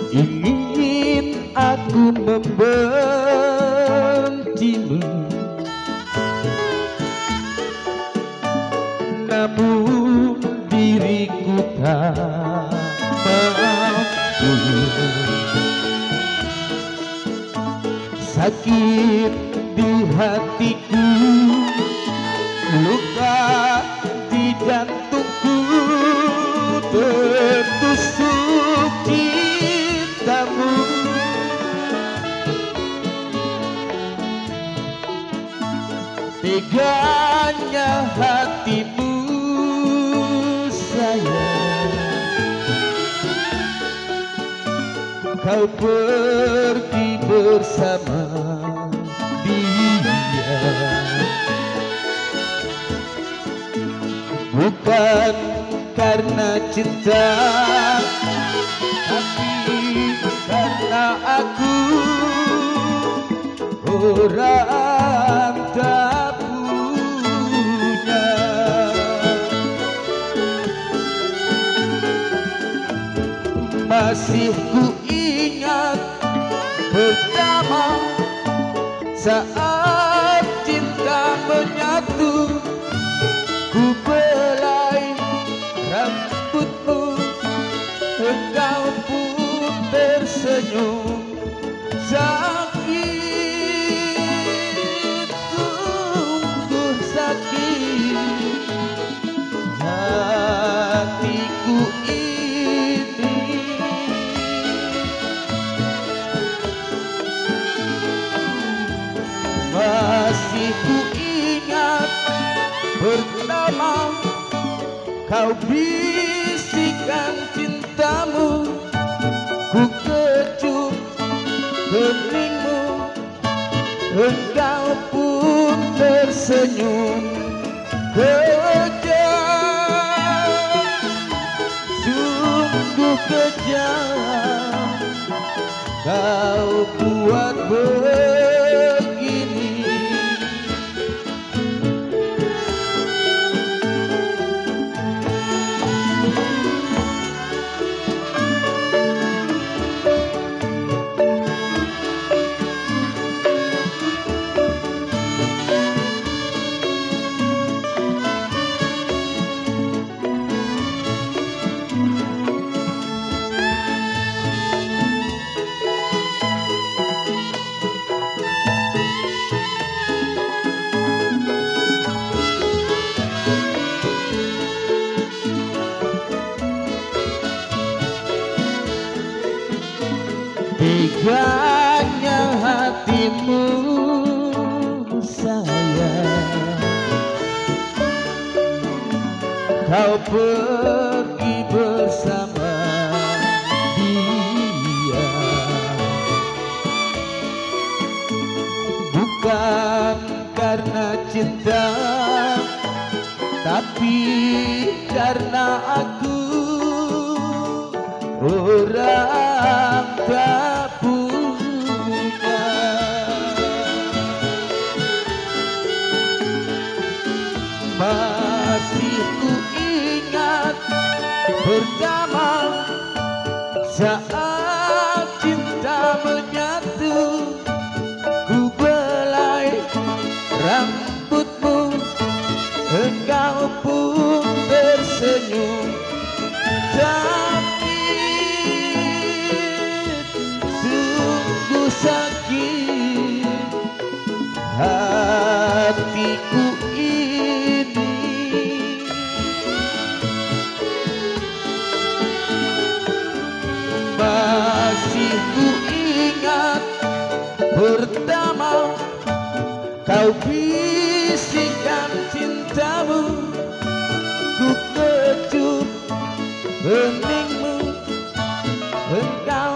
Ingin aku membencimu, namun diriku tak mampu. Sakit di hatiku, luka di jantungku, tertusuk cintamu. Teganya hatimu sayang, kau pergi bersama dia. Bukan karena cinta, tapi karena aku orang tak punya. Masih ku ingat pertama saat cinta menyatu, ku belai rambutmu, engkau pun tersenyum. Sakit, sungguh sakit hatiku ini. Masih ku ingat pertama kau bisikan cintamu, ku kecup heningmu, engkau pun tersenyum. Kejam, sungguh kejam, kau buat begini. Teganya hatimu sayang, kau pergi bersama dia. Bukan karena cinta, tapi karena aku orang tak punya. Masih ku ingat pertama saat cinta menyatu, ku belai rambutmu, engkau pun tersenyum. Sakit hatiku ini. Masih ku ingat pertama kau bisikan cintamu, ku kecup heningmu, engkau